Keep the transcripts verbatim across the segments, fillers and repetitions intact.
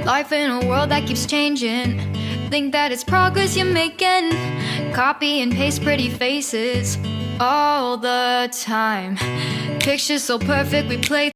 Life in a world that keeps changing. Think that it's progress you're making. Copy and paste pretty faces all the time. Pictures so perfect, we play.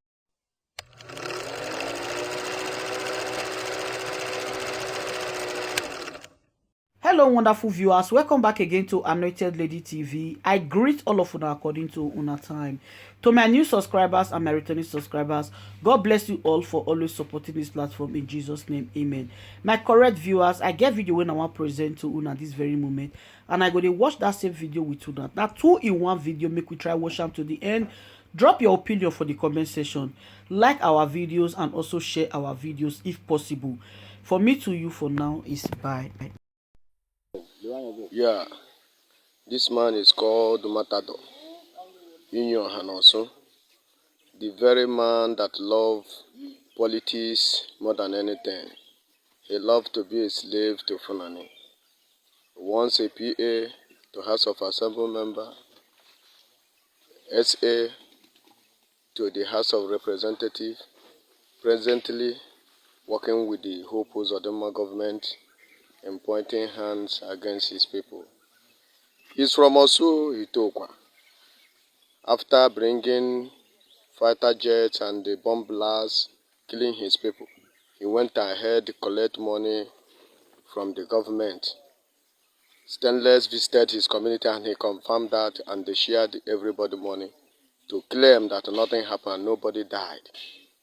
Hello, wonderful viewers. Welcome back again to Anointed Lady T V. I greet all of you according to una time. To my new subscribers and my returning subscribers, God bless you all for always supporting this platform in Jesus' name. Amen. My correct viewers, I get video when I want present to una this very moment, and I go to watch that same video with una. Now, two in one video, make we try watch them to the end. Drop your opinion for the comment section. Like our videos and also share our videos if possible. For me to you for now is bye. Yeah, this man is called Matador Union Hanoso, the very man that love politics more than anything. He loved to be a slave to Fulani. Once a P A to House of Assembly member, S A to the House of Representatives, presently working with the Hope Uzodinma government in pointing hands against his people. He's from Osu Itokwa. After bringing fighter jets and the bomb blasts, killing his people, he went ahead to collect money from the government. Stainless visited his community and he confirmed that, and they shared everybody money to claim that nothing happened, nobody died.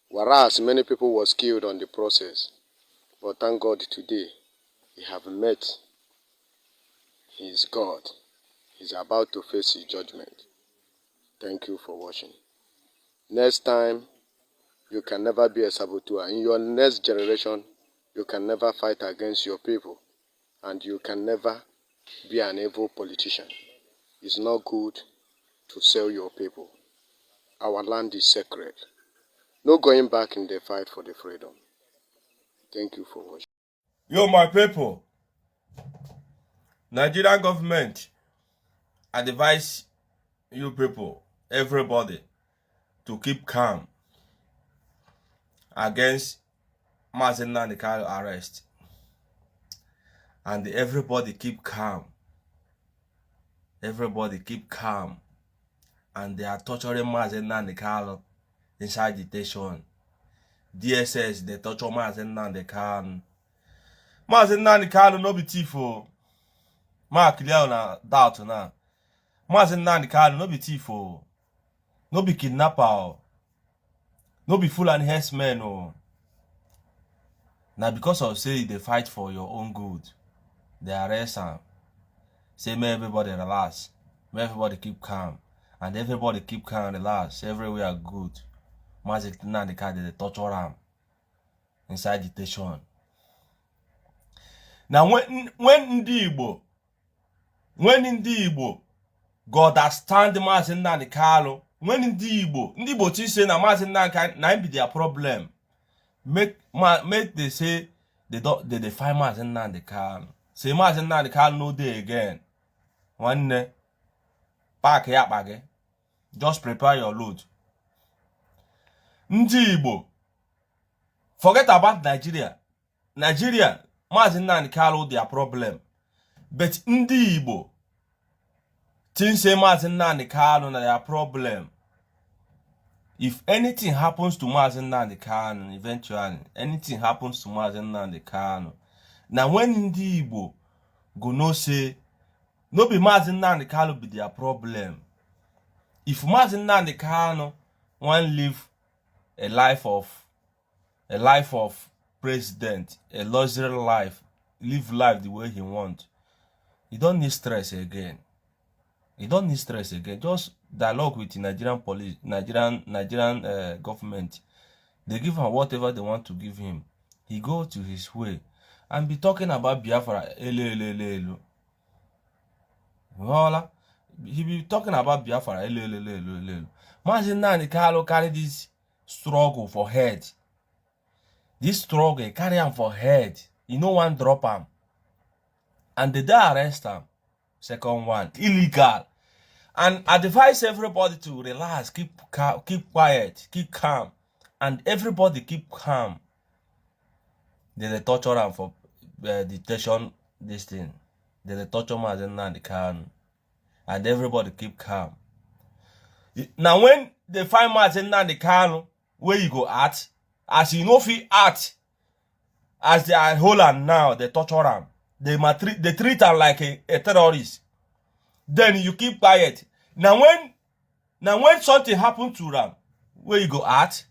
Whereas many people was killed on the process. But thank God today, he have met his God. He's about to face his judgment. Thank you for watching. Next time, you can never be a saboteur. In your next generation, you can never fight against your people, and you can never be an evil politician. It's not good to sell your people. Our land is sacred. No going back in the fight for the freedom. Thank you for watching. Yo, my people, Nigerian government advise you people, everybody, to keep calm against Mazi Nnamdi Kanu arrest. And everybody keep calm. Everybody keep calm. And they are torturing Mazi Nnamdi Kanu inside detention. D S S, they torture Mazi Nnamdi Kanu. Mazi Nnamdi Kanu no be thief o. Mark clear una doubt now. Mazi Nnamdi Kanu no be thief o. No be kidnapper o. No be Fulani herdsmen o. Na because of say you dey fight for your own good, they arrest am. Say make everybody relax, make everybody keep calm, and everybody keep calm, relax, everywhere good. Mazi Nnamdi Kanu dey torture am inside detention. Na when when ndị Igbo when ndị Igbo go understand Mazi Nnamdi Kanu, when ndị Igbo ndị Igbo think say na Mazi Nnamdi Kanu na him be their problem, make ma make they say they don they dey find Mazi Nnamdi Kanu, say Mazi Nnamdi Kanu no dey again. Nwanne, pack ya akpa gị, just prepare your load. Ndị Igbo, forget about Nigeria. Nigeria, Mazi Nnamdi Kanu their problem, but ndị Igbo think say Mazi Nnamdi Kanu na their problem. If anything happens to Mazi Nnamdi Kanu, eventually anything happens to Mazi Nnamdi Kanu, na when ndị Igbo go know say no be Mazi Nnamdi Kanu be their problem. If Mazi Nnamdi Kanu wan live a life of a life of president, a luxury life, live life the way he want, he don't need stress again. He don't need stress again. Just dialogue with the Nigerian police, Nigerian Nigerian uh, government. They give him whatever they want to give him. He go to his way and be talking about Biafra. Elu, elu, elu, elu. Voila. He be talking about Biafra. Elu, elu, elu, elu, elu. Mazi Nnamdi Kanu carry this struggle for head. This struggle, he carry am for head. He no wan drop am. And they dey arrest am. Second one, illegal. And advise everybody to relax, keep ca- keep quiet, keep calm. And everybody keep calm. They dey torture am for uh, detention, this thing. They dey torture Mazi Nnamdi Kanu. And everybody keep calm. Now when they find Mazi Nnamdi Kanu, where you go at? As you know fit at, as they are hold am now, they torture am. They, maltreat, they treat am like a, a terrorist. Then you keep quiet. Now when now when something happen to am, where you go at?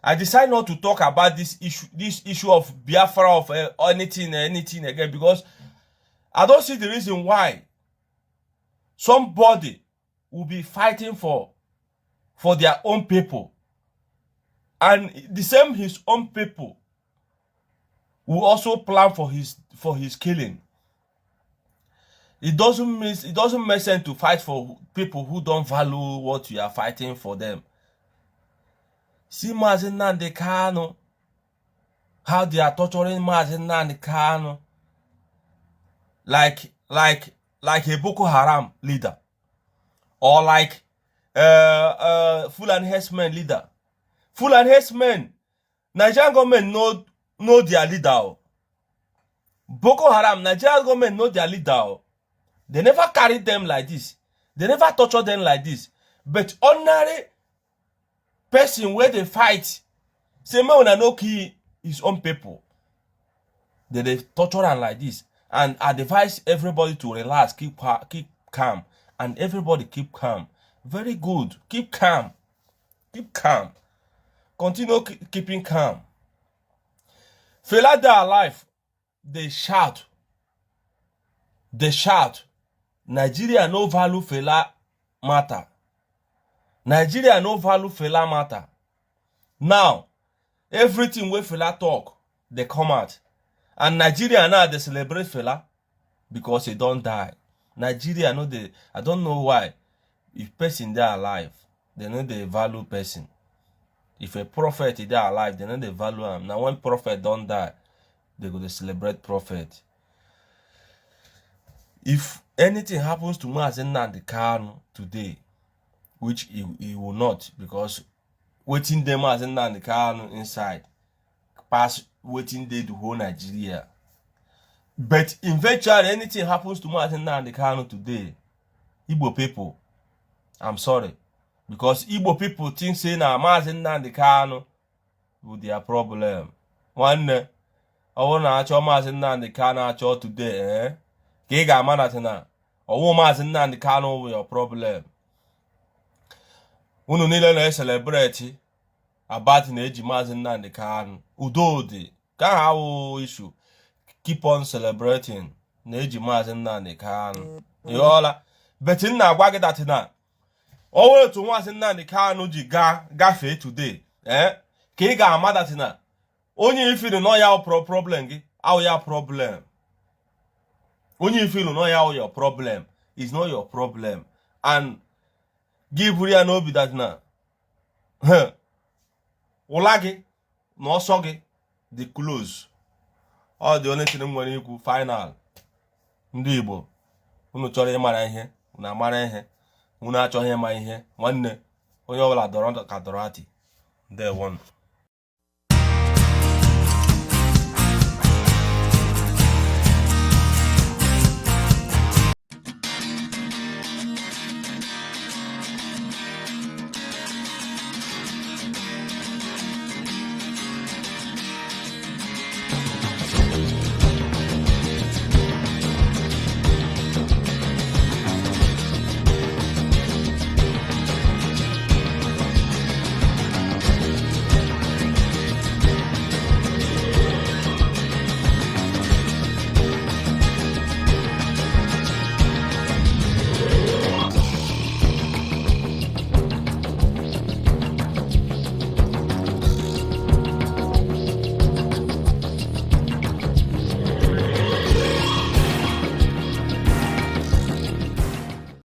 I decide not to talk about this issue, this issue of Biafra, of uh, anything, anything again, because I don't see the reason why somebody will be fighting for for their own people, and the same his own people will also plan for his for his killing. It doesn't mean it doesn't make sense to fight for people who don't value what you are fighting for them. See Mazi Nnamdi Kanu, how they are torturing Mazi Nnamdi Kanu, like like like a Boko Haram leader, or like uh, uh, Fulani herdsmen leader. Fulani herdsmen, Nigerian government know know their leader. Oh. Boko Haram, Nigerian government know their leader. Oh. They never carry them like this. They never torture them like this. But ordinary person where they fight, say, "Man, I no kill his own people." They, they torture am like this. And I advise everybody to relax, keep keep calm, and everybody keep calm. Very good. Keep calm. Keep calm. Continue keeping calm. Fela dey alive. They shout. They shout. Nigeria no value Fela matter. Nigeria no value Fela matter. Now, everything wey Fela talk, they come out. And Nigeria now, they celebrate Fela because he don't die. Nigeria no dey, I don't know why. If person dey alive, they no dey value person. If a prophet dey alive, they no dey value am. Now when prophet don't die, they go to celebrate prophet. If anything happens to Mazi Nnamdi Kanu today, which he, he will not, because waiting them Mazi Nnamdi Kanu inside, pass waiting they the whole Nigeria. But eventually, anything happens to Mazi Nnamdi Kanu today, Igbo people, I'm sorry, because Igbo people think say na Mazi Nnamdi Kanu with their problem. Nwanne, ọ bụrụ na achọ Mazi Nnamdi Kanu achọ today, eh? Ka ị ga-ama na tina, ọ wụ Mazi Nnamdi Kanu with your problem. Unu niile na-celebrate about na eji Mazi Nnamdi Kanu. Udo dị. Ka ha wụ issue. Keep on celebrating na eji Mazi Nnamdi Kanu. Ị ghọọla? But m na-agwa gị that na ọ wụrụ otu Mazi Nnamdi Kanu ji gaa gafee today, eh? Ka ị ga-ama that na onye ifiri na ya pro problem gị, awụ ya problem. Onye ifiri na ya your problem is not your problem. And gị buru ya n'obi that na, huh, ụla gị na ọsọ gị dị close. Ọ dị onye chere nwere ikwu final. Ndị Igbo, unu chọrọ ịmara ihe, unu amara ihe. Unu achọghị ịma ihe, nwanne, onye ọbụla dọrọ ka dọrọ ati. Ndewo.